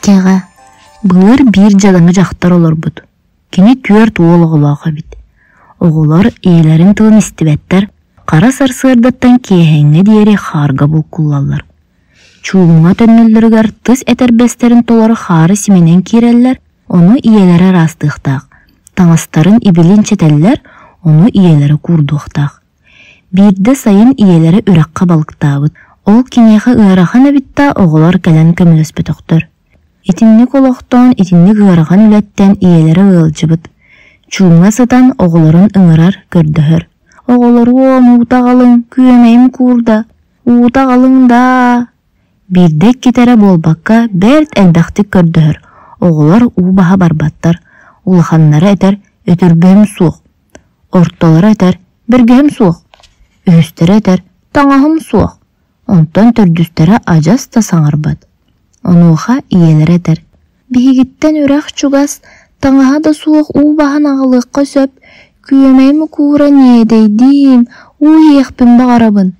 Кэҕэ Былыр биир дьадаҥы дьахтар олорбут. Кини түөрт уол оҕолоох эбит. Оҕолор ийэлэрин тылын истибэттэр, хара сарсыардаттан киэһээҥҥэ диэри хаарга булкуллаллар. Чуумҥа төннөллөрүгэр тыс этэрбэстэрин толору хаары симэнэн киирэллэр, ону ийэлэрэ ыраастыахтаах. Таҥастарын ибилин чэтэллэр, ону ийэлэрэ куурдуохтаах. Биирдэ сайын ийэлэрэ үрэххэ балыктаабыт, ол киниэхэ ыарахан эбит да оҕолор кэлэн көмөлөспөтөхтөр. Итинник олохтон, итинник ыарахан үлэттэн ийэлэрэ ыалдьыбыт. Чуумҥа сытан оҕолорун ыҥырар, көрдөһөр: «Оҕолоруом, уута аҕалыҥ, күөмэйим куурда, уута аҕалыҥ даа!» Биирдэ иккитэ эрэ буолбакка, бэрт элбэхтик көрдөһөр, оҕолор уу баһа барбаттар, улаханнара этэр: «Өтөрбөһүм суох, Ортолоро этэр: «Бэргэһэм суох», үһүстэрэ этэр: «Таҥаһым суох», онтон төрдүстэрэ адьас да саҥарбат. Онуоха ийэлэрэ этэр: «Биһигиттэн үрэх чугас, таҥаһа да суох уу баһан аҕалыахха сөп, күөмэйим куура ньиэдэйдиим, уу иһиэхпин баҕарабын».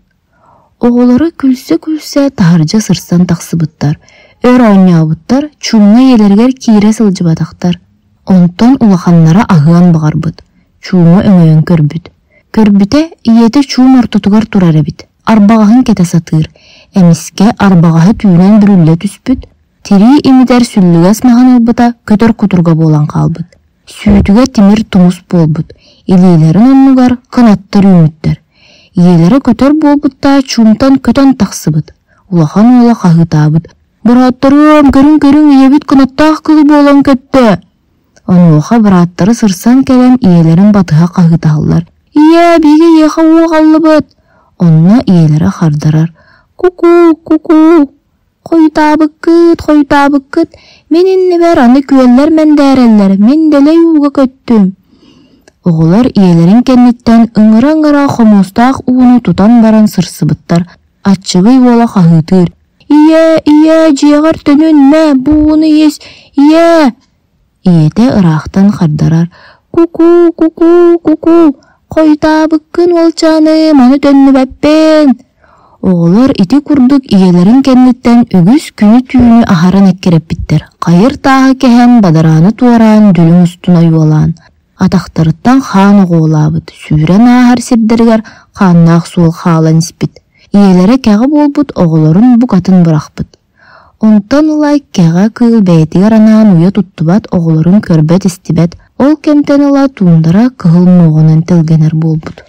Оҕолоро күлсэ-күлсэ таһырдьа сырсан тахсыбыттар, өр оонньообуттар, чуумҥа ийэлэригэр киирэ сылдьыбатахтар. Онтон улаханнара аһыан баҕарбыт, чуума өҥөйөн көрбүт. Көрбүтэ, ийэтэ чуум ортотугар турар эбит, арбаҕаһын кэтэ сатыыр. Эмискэ арбаҕаһа түүнэн бүрүллэ түспүт, тирии имитэр сүллүгэс маһын ылбыта көтөр кутурга буолан хаалбыт. Сүүтүгэ тимир тумус буолбут, илиилэрин оннугар кынаттар үүммүттэр. Ийэлэрэ көтөр буолбуттаа чуумтан көтөн тахсыбыт, улахан уола хаһыытаабыт: «Бырааттарыам, көрүҥ-көрүҥ, ийэбит кынаттаах кыыл буолан көттө!» Онуоха бырааттара сырсан кэлэн ийэлэрин батыһа хаһыытаһаллар: «Ийээ, биһиги эйиэхэ уу аҕаллыбыт!» Онно ийэлэрэ хардарар: «Ку-ку, ку-ку!» Хойутаабыккыт, хойутаабыккыт, мин иннибэр аны күөллэр мэндээрэллэр, мин дэлэй ууга көттүм. Оҕолор ийэлэрин кэнниттэн ыҥыра-ыҥыра хомуустаах ууну тутан баран сырсыбыттар. Аччыгый уола хаһыытыыр: «Ийээ, ийээ, дьиэҕэр төнүн, мэ, бу ууну ис, ийээ!» Ийэтэ ыраахтан хардарар: «Ку-ку, ку-ку, ку-ку, хойутаабыккын, уолчааным, аны төннүбэппин!» Оҕолор ити курдук ийэлэрин кэнниттэн үгүс күнү-түүнү аһаран эккирэппиттэр, хайыр тааһы кэһэн, бадарааны туораан, дүлүҥ устун ойуолаан, атахтарыттан хаан оҕуолаабыт, сүүрэн ааһар сирдэригэр хааннаах суол хаалан испит. Ийэлэрэ кэҕэ буолбут оҕолорун букатын бырахпыт. Онтон ыла кэҕэ кыыл бэйэтигэр анаан уйа туттубат, оҕолорун көрбөт-истибэт, ол кэмтэн ыла туундара кыһыл муоҕунан тэлгэнэр буолбут.